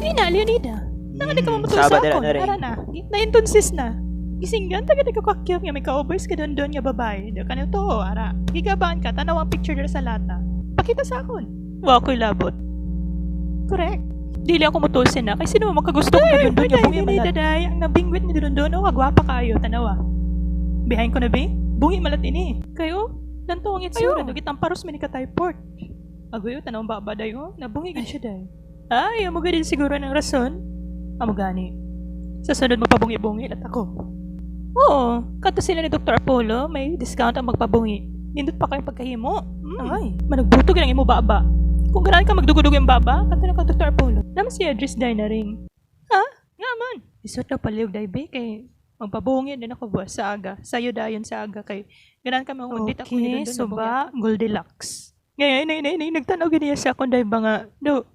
Ay na, Leonida. Nanga di ka mamutuo Saba sa dira akon. na rin. Ara na. Naintonsis na. Gisinggan, taga di ka kakyap nga may ka-oboys ka doon nga babae. Di ka na to, ara. Gigabaan ka, tanaw ang picture dira sa lata. Pakita sa akon. Wa ko'y labot. Correct. Dili ako mutusin na. Kay sino mo makagusto ko na doon nga bungi malat. Daday, ang nabingwit ni doon oh, kagwapa kayo, tanawa. Behind ko na be? Bungi malat ini. Kayo, lanto ang itsura. Dugit ang paros man ni ka-typort. Agoy, oh, tanaw ang baba day, oh. Nabungi gid siya day. Ay, amo gid siguro ng rason. Amo gani. Sa sunod magpabungi-bungi at ako. Oo, kato sila ni Dr. Apollo, may discount ang magpabungi. Nindot pa kayong pagkahimo. Ay, managbutog lang imo baba. Kung ganahan ka magdugudug yung baba, kato na ka Dr. Apollo. Naman si address day na ring. Ha? Nga man. Isot na palihog day be kay magpabungi din ako buwas sa aga. Sayo dayon sa aga kay ganahan ka mangundit ako ni Okay, Dondon so na bungi. ba, Goldilocks. Ngayon, nay, nay, nay, nagtanaw gid niya sa akong day ba nga, do,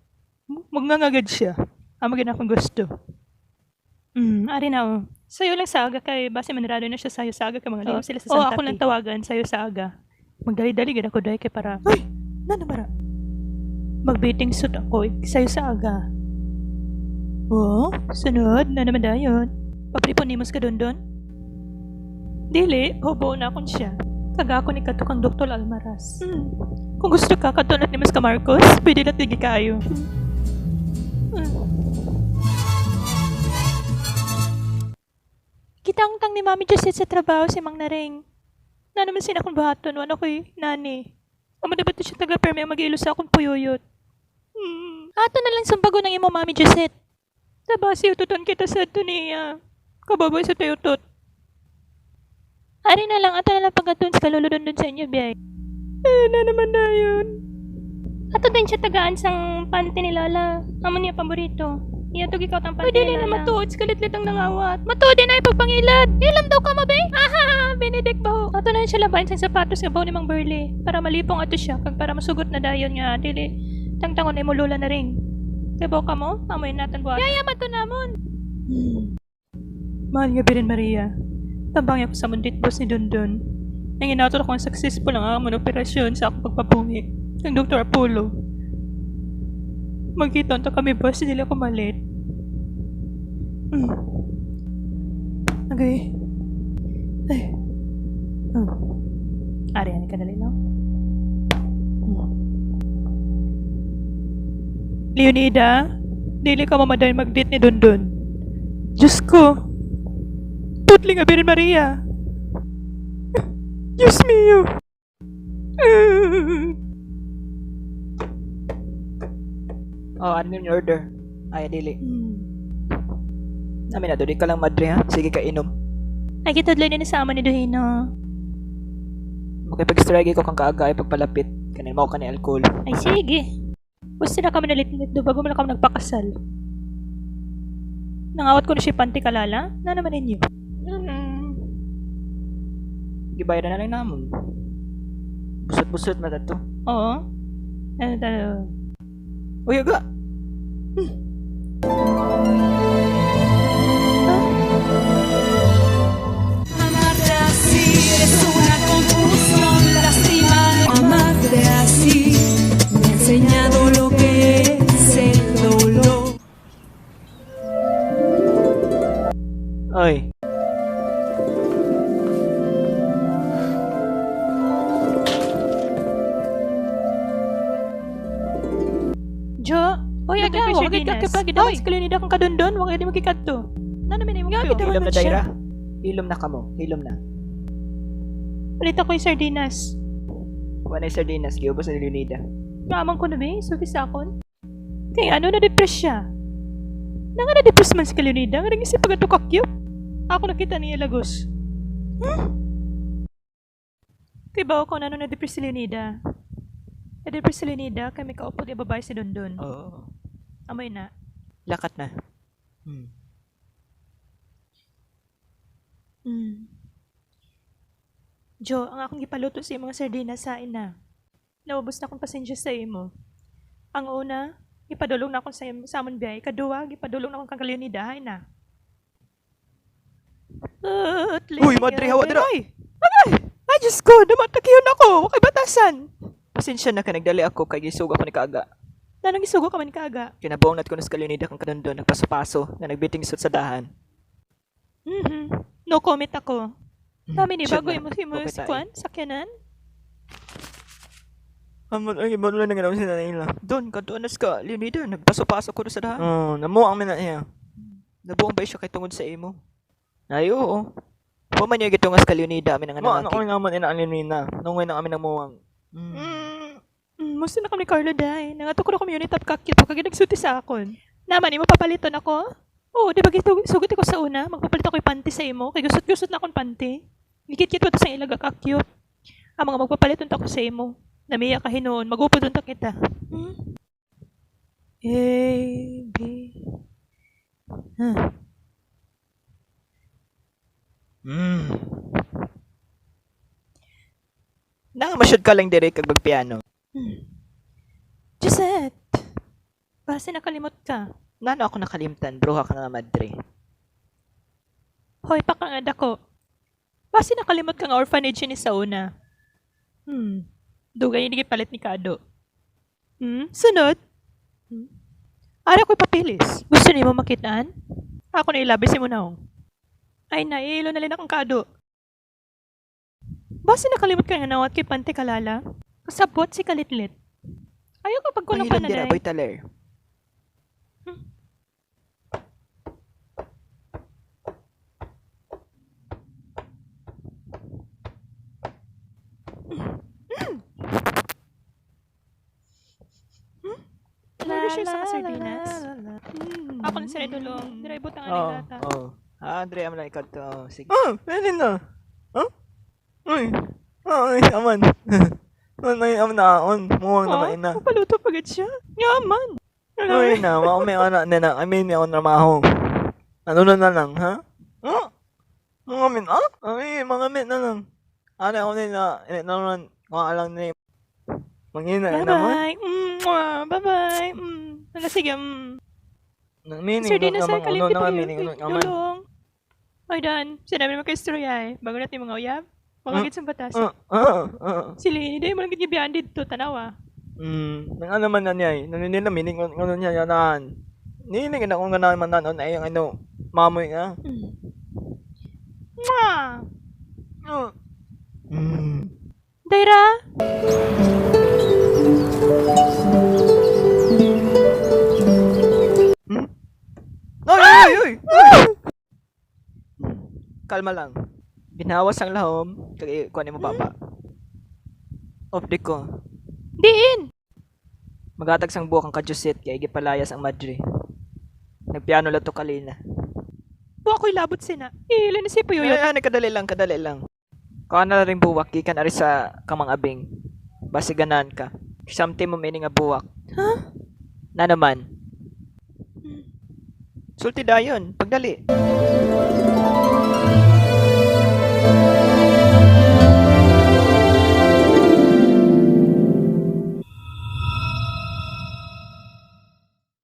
magngangagad siya. Amo gid akong gusto. Ari na oh. Sayo lang sa aga kay base manirado na siya sayo sa aga kay mga lihim sila sa Oh, Santa ako Fe. lang Tawagan sayo sa aga. Magdali-dali gid ako day kay para ay, nano mara. Magbiting suit ako eh, sayo sa aga. Oh, sunod na naman dayon. Papripon nimos ka doon doon? Dili, hubo na akon siya. Kaga ako ni katukang Dr. Almaraz. Kung gusto ka, katunat ni Mas ka Marcos, pwede na tigi kayo. Kitang tang ni Mami Josette sa trabaho si Mang Nareng. Na naman sina akong buhaton, wano ko'y nani. Amo dapat siya taga permi ang mag-ilo sa akong puyuyot. Ato na lang sumbago ng imo Mami Josette. Taba si ututon kita sa niya. Kababoy sa tuyutot. Ari na lang, ato na lang pagkatun sa kaluludon dun sa inyo, biyay. Eh, na naman na yun. Ato din siya tagaan sang panty ni Lola. Amo niya paborito. Iya to gikaw tang panty Pwede ni na Lola. Matuod, kalitlit ang nangawat. Matuod din ay pagpangilad. Ilam daw ka mo, be? Aha, Benedict baho. Ato na siya labahin sang sapatos nga baho ni Mang Burley. Para malipong ato siya, kag para masugot na dayon nga dili. Tangtangon ay mo Lola na ring. Kaya ka mo? Amoy natin buhat. Yaya, mato namon. Mahal nga Birin Maria. Tambang ako sa mundit boss ni Dundun. Nang inato ako ang successful ang amon operasyon sa akong pagpapungi. Ang Dr. Apollo. Magkita unta kami boss, hindi ako malit. Okay. Ay. Oh. Ari, ano ka dali lang? Leonida, dili ka mamaday mag-date ni Dundun. Diyos ko! Tutli nga Birhen Maria! Diyos mio! Oh, ano yung order? Ay, dili. Namin na, di ka lang madre ha. Sige ka inom. Ay, kitadlay din sa ama ni Duhino. Makipag-strike ko kang kaaga ay pagpalapit. Kanin mo ka ni alcohol. Ay, sige. Basta na kami nalit-lit do bago mo na kami nagpakasal. Nangawat ko na siya panty kalala. Na naman ninyo. Gibayaran na lang namon. Busot-busot na to. Oo. Ano tayo? Uy, aga! Amarte así es una confusión, lástima. Amarte así me ha enseñado lo que es el dolor. Ay. Jo! Oy, Lutoy aga, ko wag sardinas. ka kapag Oy! Kalunida kang kadundon, wag ka di magkikadto. Na naman imong Gabi piyo. daw Hilom man na, siya. Daira. Hilom na kamo. Hilom na. Ulit ako yung sardinas. Wala yung sardinas. Giubos na Leonida. Maamang ko na ba eh, sulti sa akon. Kaya ano, na-depress siya. Nanga na-depress man si Kalunida, nga rin isip pag kakyop. Ako nakita niya lagos. Kay ba ako na ano na-depress si Leonida? Na-depress si Leonida, kay may kaupod yung babae si Dondon. Oo. Amoy na. Lakat na. Hmm. Jo, ang akong gipaluto sa imong sardinas sa ina. Naubos na akong pasensya sa imo. Ang una, gipadulong na akong sa imo sa amon biyay. Kaduwa, gipadulong na akong kang Leonida, hay na. Uy, madre, hawa dira. Ay! Ay! Ay, Diyos ko! Dumatakiyon ako! Wakay batasan! Pasensya na ka, nagdali ako kay gisug ako ni kaaga. Nanong isugo ka man kaaga. Kinabuong nat ko sa Leonida kang kadondon, nagpaso-paso, nga nagbiting isot sa dahan. No comment ako. Dami ni Shit bago na. imo imo Okay, si tayo. Kwan, sakyanan. Amon ay ibon lang nga sila nila. Don kadto anas ka Leonida, nagpaso-paso ko sa dahan. Oh, namo ang mina niya. Nabuong ba siya kay tungod sa imo? Ay oo. Wa man niya gitungas ka Leonida amin ang Mo ano anak. ko naman ina ang Leonina. Nungay na kami ng muwang. Musto na kami ni Carlo day. Nangato ko na community top kakit ko kag nagsulti sa akon. Naman imo papaliton ako? Oo, di ba sugot ko sa una, magpapalit ako panty sa imo kay gusot-gusot na akong panty. Gikit-kit ko to sa ilaga kakyut. Ang mga magpapaliton ta ko sa imo. Namiya ka hinuon, magupod unta kita. A B. Huh. Nang masyod ka lang dire kag magpiano. Gisette! Base nakalimot ka. Nano ako nakalimtan, bruha ka nga madre. Hoy, pakangad ako. Base nakalimot ka nga orphanage ni sa una. Dugay ni palit ni Kado. Sunod. Ara ko'y papilis. Gusto nimo makitaan? Ako na ilabi si Munaong. Ay, naiilo na rin akong Kado. Base nakalimot ka nga nawat kay Pante Kalala. Kasabot si Kalitlit. Ayaw ka pagkulang Pangilom dira pananay. boy taler. Laro siya sa sardinas. Ako na sa dulong. Dira ibutang ang Oo, lata. oo. Ah, Andre, am lang ikaw to. Oh, sige. Oh, pwede na. Huh? Uy. Ay, aman. Ay, aman na on. Muwang Oh, naman ina. papaluto pagod siya. Yaman. Uy na, mao may ana na na. I mean, may on trabaho. Ano na na lang, ha? Oh? Mga min, ah? Ay, mga min na lang. Ano ako nila, na na mga alang ni Mangina na naman. Bye-bye. Mwah. Bye-bye. Ala, sige. Nang meaning Sir Dina, na sir, mga ano kalimti na pa meaning yun. ano naman. Dulong. Oy, Dan. Sinabi naman kay istorya eh. Bago natin mga uyab. Mga gits ang batas. Ah, ah, ah. Sila, hindi mo lang gibiyaan dito. Tanawa. Nang ano man na niya eh. Nang nila meaning ano niya yanaan. Nining na kung ganahan man nanon ay ang ano mamoy nga. Mwah! Ah. Daira! Ay, ay, ay, ay. Kalma lang. Binawas ang lahom, kag kuan mo baba. Off di ko. Diin! Magatag sang buwak ang kajusit kay gipalayas ang madre. Nagpiano la to kalina. Buwa ko'y labot sina. Ilan na si Puyuyot. Ay, ay, kadali lang, kadali lang. Kuan na rin buwak gikan ari sa kamang abing. Basi ganan ka. Something mo meaning nga buwak. Huh? Na naman. Sulti dayon, pagdali.